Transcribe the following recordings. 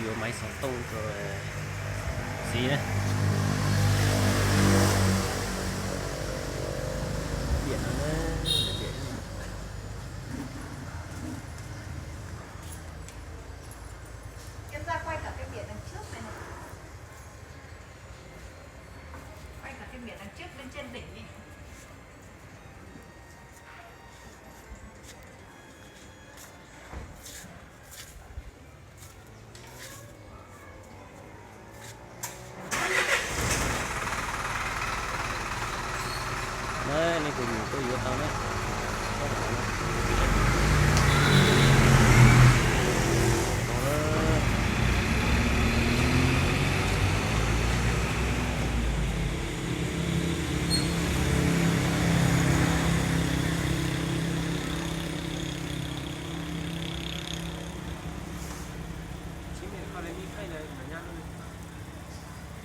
Yuav maiv xov tooj rau txiv na. Diam no na, diam. Na, nej tus nyuam tuaj yuav tau na.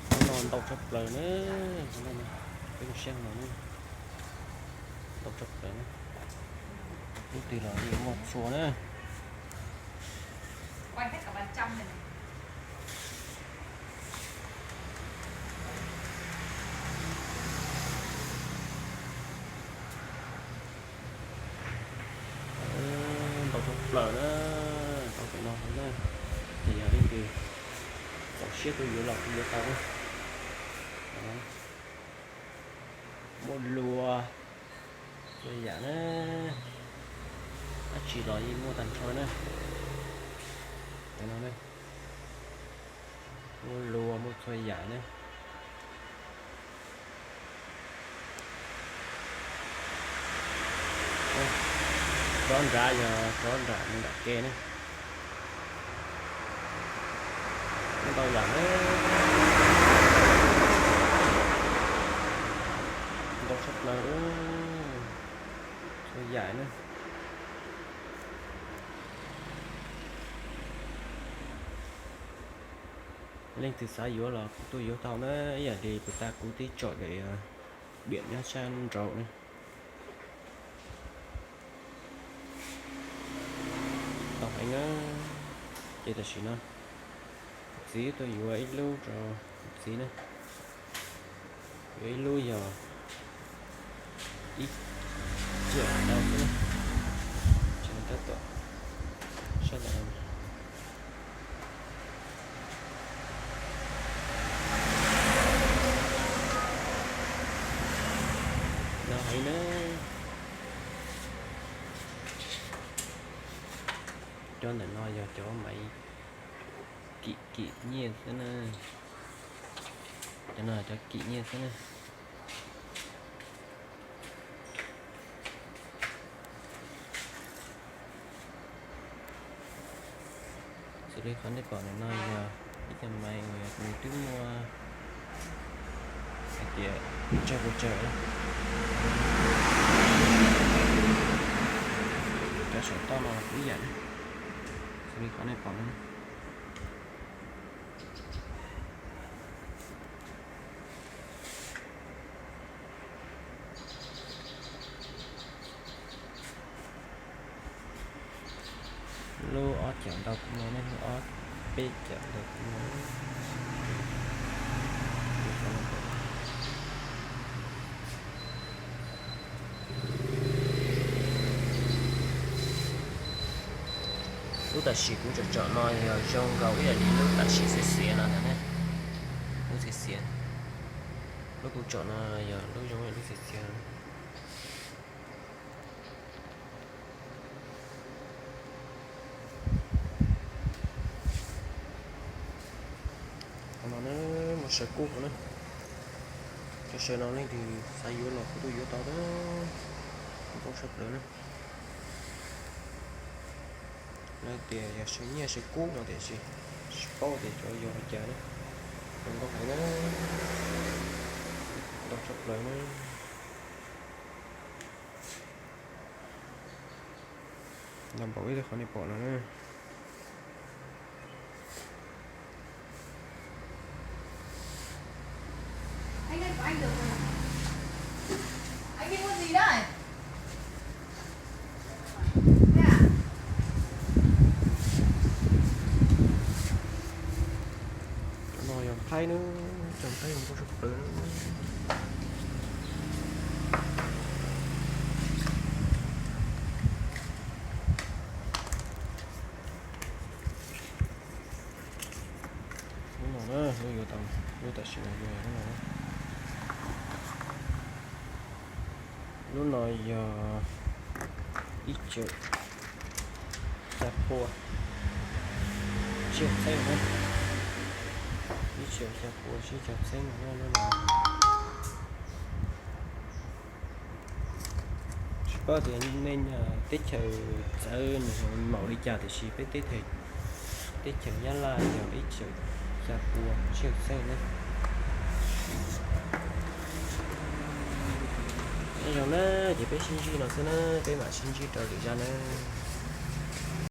Hnub no ntau tshaj plaws na, peb mus saib no, ntau tshaj plaws na, hnub twg los yeej muaj txhua na. Ntau tshaj plaws na, tau pem no na, ces yog leej twg txaus siab tuaj yuav los kuj yuav tau na. Muaj luas, txhua yam na, dab tsi los yeej muaj tag nrho na. Muaj luas, muaj txhua yam na. Tsob nrad yog tsob nram mus nram ke na. Ntau yam na, ntau tshaj plaws, txhua yam na. Leej twg xav yuav los kuj tuaj yuav tau na, ib yam li puas tas kuv twb tsom daim biam nyob sab nraud na. Tau heev na, ces tam sim no kuv txiv tuaj yuav ib lub rau kuv txiv na. Yuav ib lub yog ib ciam ntau xwb na, tseem tab tom sab ntawm no. No heev na. Cov ntawm no yog cov maiv kim kim nyiaj xwb na. Cov no cov kim nyiaj xwb na. Xws li qhov nej pom ntawm no yog ib co maiv uas nws twb muaj hais tias tsawg puas tsawg. Cov saum toj no los kuj ib yam na, xws li qhov nej pom no. Lub ob cam ntau kuj muaj ne, lub ob peb cam ntau kuj muaj. Lub tam sim kuv tsom tsom no yog zoo nkaus ib yam li lub tam sim xiav xiav no ntag ne. Lub xiav xiav, lub kuv tsom no yog lub zoo lub xiav xiav no. Qhov no ne, muaj saw kub na. Cov saw no leej twg xav yuav los kuj tuaj yuav tau na. Zoo nkauj tshaj plaws na. Lawv tias yog saw nyiaj saw kub no tiam sis tsis paub tias cov yog li cas na. Zoo nkauj heev na. Zoo nkauj tshaj plaws na. Nyob npaum ib lub qhov nej pom no na. Cov nqaij no kuj zoo pawg. Lub no na, lub yuav tau, lub tam sim no yuav lub no. Lub no yog ib txhiab xya pua tsib caug txheeb na. Ib txhiab xya pua tsib caug txheeb no, lub no. Tsis paub tias nej teb chaws txawv nws maum li cas, tiam sis peb teb chaws Nyab Laj yog ib txhiab xya pua tsib caug txheeb na. Nyob zoo na, ces peb sib ntsib no xwb na, peb mam sib ntsib rau lwm zaj na.